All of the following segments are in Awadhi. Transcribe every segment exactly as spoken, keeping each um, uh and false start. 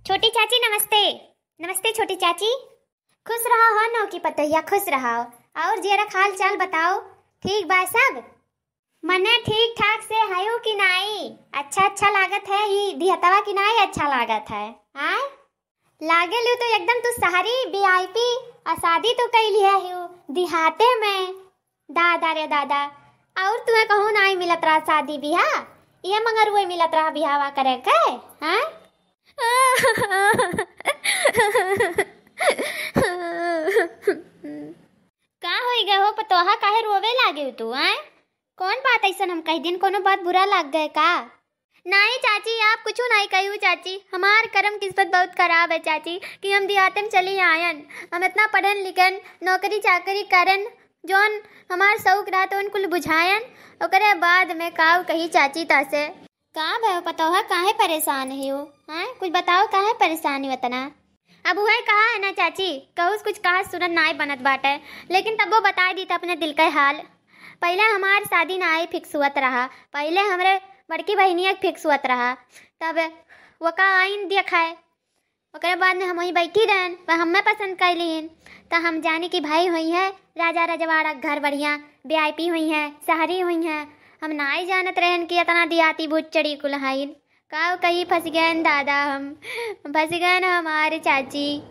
छोटी चाची नमस्ते। नमस्ते छोटी चाची। खुश रहो हो नौकी पतोहिया, खुश रहो। और जियरा हाल चाल बताओ, ठीक बा सब? मने ठीक ठाक से हयू कि नाई? अच्छा, अच्छा लागत है ही दिहतवा कि नाई अच्छा लागत है? आय, लागेलू तो एकदम तू शहरी VIP। आ शादी तू कैली है हयू दिहाते में। दादा रे दादा, और तुम्हें कहूँ नाई मिलत रहा शादी बियाह, ये मंगरुए मिलत रहा बियाहवा करे के, हैं? का होई गए हो पतोहा, काहे रोवे लागे तू, हैं? कौन बात ऐसन हम कह दिन, कोनो बात बुरा लग गए का? नाई चाची, आप कुछ नाई कहू चाची, हमार करम किस्मत बहुत खराब है चाची कि हम देहाते में चली आयन। हम इतना पढ़न लिखन, नौकरी चाकरी करन, जौन हमार शौक रहा तो उन कुल बुझायन, ओकरे बाद में काऊ कही चाची तासे। का भयो पतोहा, काहे परेशान हियो? हैं, कुछ बताओ, काहे परेशान हियो इतना? अब उहे कहा है ना चाची, कहूस कुछ कहा सुनत नाई बनत बाटे, लेकिन तब वो बताए दी त अपने दिल के हाल। पहले हमार शादी नाई फिक्स हुअत रहा, पहले हमरे बड़की बहिनिया के फिक्स हुअत रहा, तब वो का आइन देखाए। ओकरे बाद में हम वहीं बैठी रहन, पर हमें पसंद कर लीन, त हम जानी कि भाई हुई है राजा रजवाड़ा घर बढ़िया VIP हुई है, शहरी हुई है। हम नाई जानत रहन कि इतना देहाती बुच्चड़ी कुल हईन। का कही, फंस गए दादा हम, फंस गए हमारे चाची।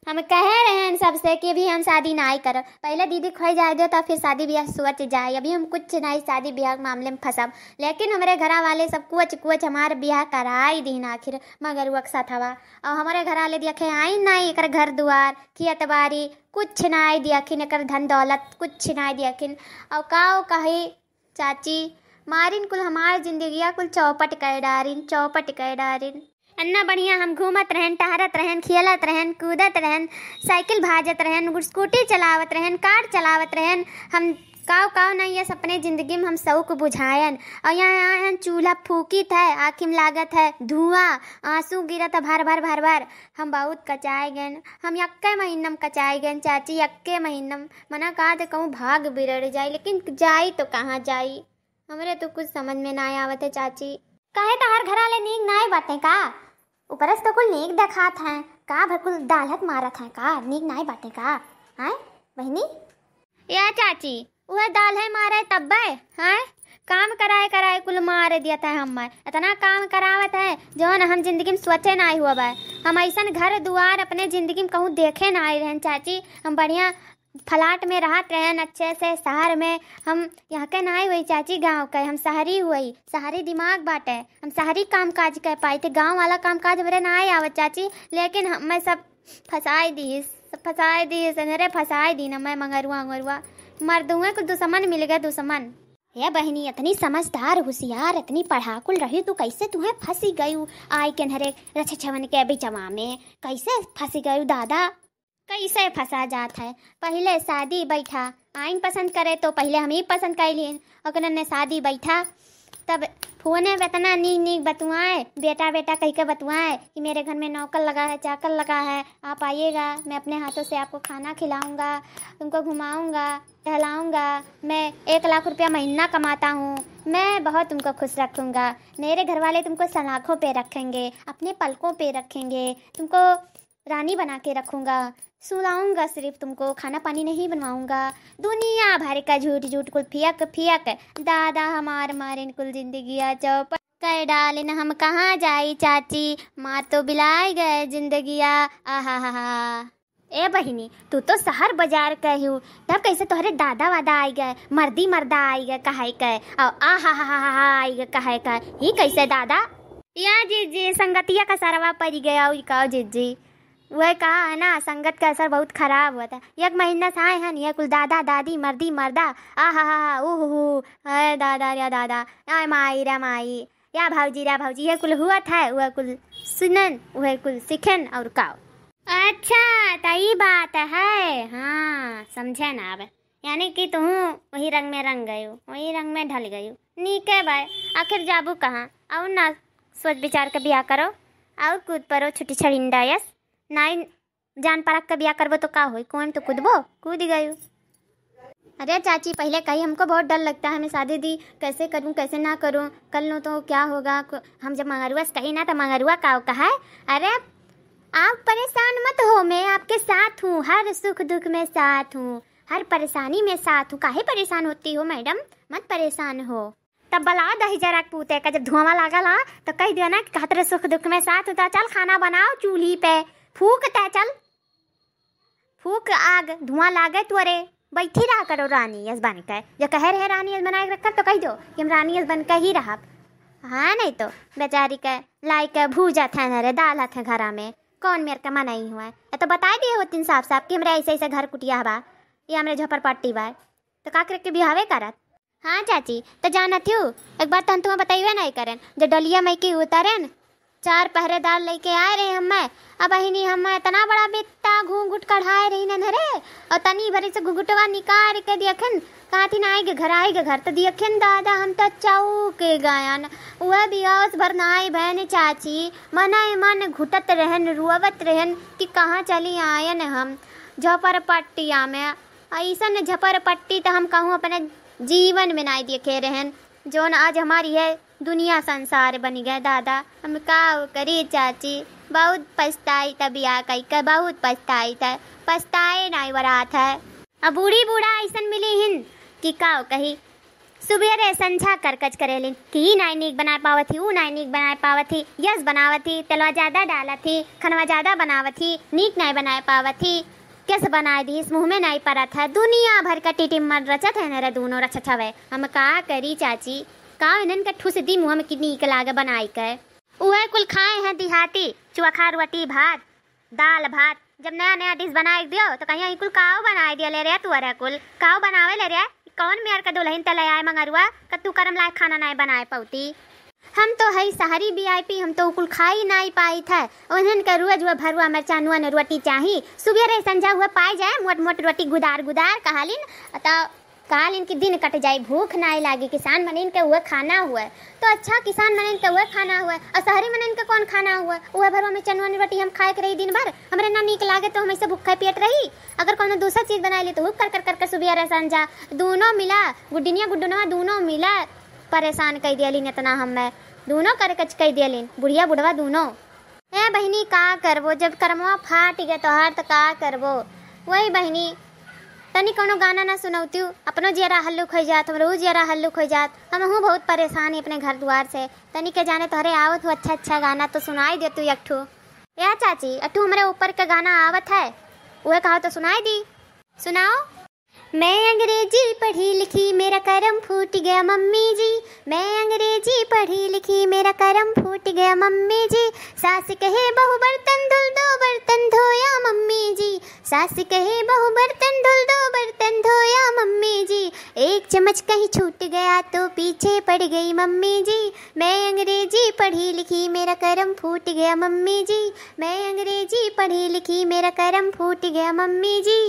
हम कहे रहन सबसे कि अभी हम शादी नाई करब, पहले दीदी खोई जाए दो तब फिर शादी बियाह सोच जाए। अभी हम कुछ नाई शादी बियाह के मामले में फंसब, लेकिन हमरे घरा वाले सब कुछ कुछ हमार बियाह कराई दीन आखिर मगरुआ के साथ हवा। और हमरे घरा वाले देखे आई नाई एकर घर दुआर खेत बारी कुछ नाई दियाखिन, एकर धन दौलत कुछ नाई दियाखिन। और का कही, चाची, मारिन कुल हमार जिंदगिया कुल चौपट कर डारिन, चौपट कर डारिन। इतना बढ़िया हम घूमत रहन, टहरत रहन, खेलत रहन, कूदत रहन, साइकिल भाजत रहन, स्कूटी चलावत रहन, कार चलावत रहन। हम काव काव नहीं ये अपने जिंदगी में हम शौक बुझायन। और यहाँ, यहाँ, यहाँ चूल्हा फूकित है, आँखी में लागत है धुआं, आंसू गिरत है भर भर भर भर। हम बहुत कचाए गए, हम यक्के महीना में कचाए गए चाची, यक्के महीना में। मना कहा तो कहूँ भाग बिगड़ जाई, लेकिन जाई तो कहाँ जाई? हमरे तो कुछ समझ में ना आवत है चाची। काहे तहार घर वाले नीक नाय बाटे का? ऊपर से तो कुल नीक देखात हैं, का भर कुल दालत मारत हैं का? नीक नाय बाटे का? हैं बहिनी? या चाची, उहे दाल है मारे तब्बे, हैं? काम कराए कराए कुल मार दिया था हमें। इतना काम करावत है जौन हम जिंदगी में सोचे ना हुआ बा। हम ऐसन घर दुआर अपने जिंदगी में कहूँ देखे ना आए रहन चाची। हम बढ़िया फ्लैट में रहत रहन अच्छे से शहर में। हम यहाँ के ना आई हुई चाची, गाँव के, हम शहरी हुई, शहरी दिमाग बाटे, हम शहरी काम काज कर पाई थे। गाँव वाला काम काज हमरे ना आए आवत चाची, लेकिन हमें सब फंसाए दीस, सब फंसाए दीस, अरे फंसाए दी ना मैं मंगरुआ उंगरुआ। मर्दुए को दुश्मन मिल गए, दुश्मन। हे बहिनी, इतनी समझदार, होशियार, इतनी पढ़ाकुल रही, तू कैसे तुहें फंसी गयू? आए के नरे रछ छवन के बिचवा में कैसे फंसी गयू दादा? कैसे फंसा जात है? पहले शादी बैठा, आइन पसंद करे तो पहले हम ही पसंद कर लिए, ओकरे ने शादी बैठा, तब फोने पे इतना नीक नीक बतुआए, बेटा बेटा कह के बतुआए कि मेरे घर में नौकर लगा है, चाकर लगा है, आप आइएगा, मैं अपने हाथों से आपको खाना खिलाऊंगा, तुमको घुमाऊंगा, टहलाऊंगा। मैं एक लाख रुपया महीना कमाता हूँ, मैं बहुत तुमको खुश रखूंगा। मेरे घर वाले तुमको सलाखों पे रखेंगे, अपने पलकों पे रखेंगे, तुमको रानी बना के रखूंगा, सुलाऊंगा सिर्फ तुमको, खाना पानी नहीं बनवाऊंगा। दुनिया भर का झूठ झूठ कुल फियक फियक। दादा हमार मारिन कुल जिंदगिया चौपट कर डालिन, हम कहाँ जाई चाची, मार तो बिलाए गए जिंदगिया। आहा हा हा। ए बहिनी, तू तो शहर बाजार के हू, तब कैसे तोहरे दादा वादा आई गए, मर्दी मर्दा आई गए, कहाई के, और आ हा हा हा हा आई गए, कहाई के, ही कैसे दादा? या जीजी, संगतिया का सरवा पड़ गया, और का जीजी? वह कहा है ना, संगत का असर बहुत खराब होता है। एक महीना से आए हैं, ये कुल दादा दादी, मर्दी मर्दा, आ हा हा हा, ऊ हू हू, अरे दादा रे दादा, आय माई रे माई, या भौजी रे भौजी, ये कुल हुआ था, वह कुल सुनन, वह कुल सीखन और काओ। अच्छा, त ई बात है। हाँ, समझे ना अब। यानी कि तुहूँ वही रंग में रंग गयो, वही रंग में ढल गयो। नीके बाय, आखिर जाबू कहाँ? और ना सोच विचार के बियाह करो, और कूद परो छुट्टी छड़िंडा यस। नाई जान परख के बियाह करबो तो का होई? कुएं में तो कूदबो, कूद गयो। अरे चाची, पहले कही हमको बहुत डर लगता है, मैं शादी दी कैसे करूँ, कैसे ना करूँ, कर लूँ तो क्या होगा? को-, हम जब मंगरुआ से कही ना तो मंगरुआ का कहा है, अरे आप परेशान मत हो, मैं आपके साथ हूँ, हर सुख दुख में साथ हूँ, हर परेशानी में साथ हूँ। काहे परेशान होती हो मैडम, मत परेशान हो। तब बलाओ दही जरा के पूते का, जब धुआं लागल हा तो कह दियो ना कि कहत रहे सुख दुख में साथ हूँ। तो चल खाना बनाओ चूल्ही पे, फूक ते चल, फूक आग, धुआं लागे तोरे, बैठी रहा करो रानी यस बन के। जो कहे रहे रानी यस बना के रखब तो कह दो कि हम रानी यस बन के ही रहब। हाँ, नहीं तो बेचारी के लाई के भूजत है न रे, दालत है घरा में, कौन मेर के मनई हुआ है? ये तो बताई दिए होतिन साफ साफ कि हमरे ऐसे ऐसे घर कुटिया बा, ये हमरे झोपड़पट्टी बा, तो का करे के बिहावे करत? हाँ चाची, तो जानत हूँ, एक बात तो हम तुम्हें बताइबे नहीं करेन, जो डलिया मई के उतारेन, चार पहरेदार लेके आए रहे हमें। अब बहिनी हमें इतना बड़ा बित्ता घूंघट कढ़ाए रही न रे, और तनी भरी से घुघुटवा निकाल के दियखन, कहती ना आएगे घर, आएगे घर, तो दियखन दादा, हम तो चौक के गायन। वह बियास भर नाई बहन चाची, मने मन घुटत रहन, रुअवत रहन कि कहाँ चली आयन हम झोपड़पट्टिया में। ऐसन झोपड़पट्टी तो हम कहूँ अपने जीवन में नाई देखे रहन, जौन आज हमारी है दुनिया संसार बन गए दादा। हम का करी चाची, बहुत पछताई त बियाह कई के, बहुत पछताई त, पछताए नाई बरात है। अब बूढ़ी बूढ़ा ऐसन मिली हिन कि का कही, सुबेरे संझा करकच करेलिन कि ई नाई नीक बनाए पावत ही, ऊ नाई नीक बनाए पावत ही, यस बनावत ही, तेलवा ज्यादा डालत ही, खनवा ज्यादा बनावत ही, नीक नाई बनाए पावत ही, केस बनाए दीस, मुँह में नाई परत है, दुनिया भर का टिटिम मन रचत है न रे दूनो रचत हवे। हम का करी चाची, का इन्हन के ठुस दी मुँह में कि नीक लागे बनाई के। उहे कुल खाए हैं देहाती, चोखा रोटी भात, दाल भात। जब नया नया डिश बनाए दियो तो कहिया ई कुल काव बनाए दिया ले रे तू, अरे कुल काव बनावे ले रे? कौन मेर के दुल्हन ते ले आए मंगरुआ, क तू करम लायक खाना नाई बनाए पौती। हम तो हई शहरी वीआईपी, हम तो कुल खाई नाई पाई थे। उन्हन के रोज वो भरुआ मरचा नून रोटी चाही, सुबेरे संझा हुए पाए जाए मोट मोट रोटी गुदार गुदार कहालिन, तो कहालिन कि दिन कट जाई, भूख नाई लागी, किसान मनिन के हुए खाना हुए। तो अच्छा, किसान मनिन के हुए खाना हुए और शहरी मनिन के कौन खाना हुए? उहे भरुआ मरचा नून रोटी हम खाए के रही दिन भर, हमरे ना नीक लागे तो हम ऐसे भूखे पेट रही। अगर कौनो दूसर चीज बनाए ली तो हुक कर कर कर कर सुबेरे संझा दूनो मिला, गुड्डिनिया गुड्डुनवा दूनो मिला परेशान कई दियलिन इतना हमें, दूनो करकच कई दियलिन, बुढ़िया बुढ़वा दूनो। ए बहिनी, का करबो, जब करमवा फाट गए तोहार, त का करबो? वही बहिनी, तनी कौनो गाना ना सुनौतियो, अपनो जियरा हल्लुक हो जात, हमरो जियरा हल्लुक हो जात। हमहू बहुत परेशान ही अपने घर दुआर से। तनी के जाने तोहरे आवत हो अच्छा अच्छा गाना, तो सुनाई दे तू एक ठो। या चाची, एक ठो हमरे ऊपर के गाना आवत है, उहे कहो तो सुनाई दी। सुनाओ। मैं अंग्रेजी पढ़ी लिखी, मेरा करम फूट गया मम्मी जी। मैं अंग्रेजी पढ़ी लिखी, मेरा करम फूट गया मम्मी जी। सास कहे बहू बर्तन धुल दो, बर्तन धोया मम्मी जी। सास कहे बहू बर्तन धुल दो, बर्तन धोया मम्मी जी। एक चम्मच कहीं छूट गया तो पीछे पड़ गई मम्मी जी। मैं अंग्रेजी पढ़ी लिखी, मेरा करम फूट गया मम्मी जी। मैं अंग्रेजी पढ़ी लिखी, मेरा करम फूट गया मम्मी जी।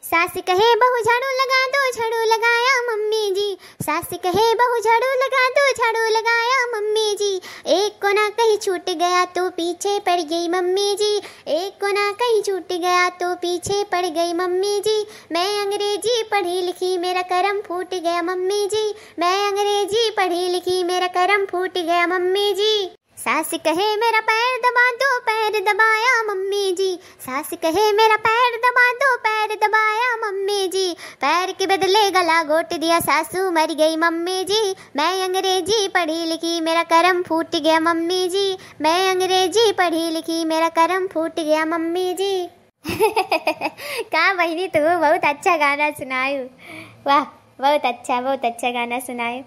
सास कहे बहू झाड़ू लगा दो, झाड़ू लगाया मम्मी जी। सास कहे बहू झाड़ू लगा दो, झाड़ू लगाया मम्मी जी। एक कोना कहीं छूट गया तो पीछे पड़ गई मम्मी जी। एक कोना कहीं छूट गया तो पीछे पड़ गई मम्मी जी। मैं अंग्रेजी पढ़ी लिखी, मेरा करम फूट गया मम्मी जी। मैं अंग्रेजी पढ़ी लिखी, मेरा करम फूट गया मम्मी जी। सास कहे मेरा पैर दबा दो, पैर दबाया मम्मी जी। सास कहे मेरा पैर दबा दो, पैर दबाया मम्मी जी। पैर के बदले गला घोट दिया, सासू मर गई मम्मी जी। मैं अंग्रेजी पढ़ी लिखी, मेरा करम फूट गया मम्मी जी। मैं अंग्रेजी पढ़ी लिखी, मेरा करम फूट गया मम्मी जी। का बहिनी, तू बहुत अच्छा गाना सुनायु। वाह, बहुत अच्छा, बहुत अच्छा गाना सुनायु।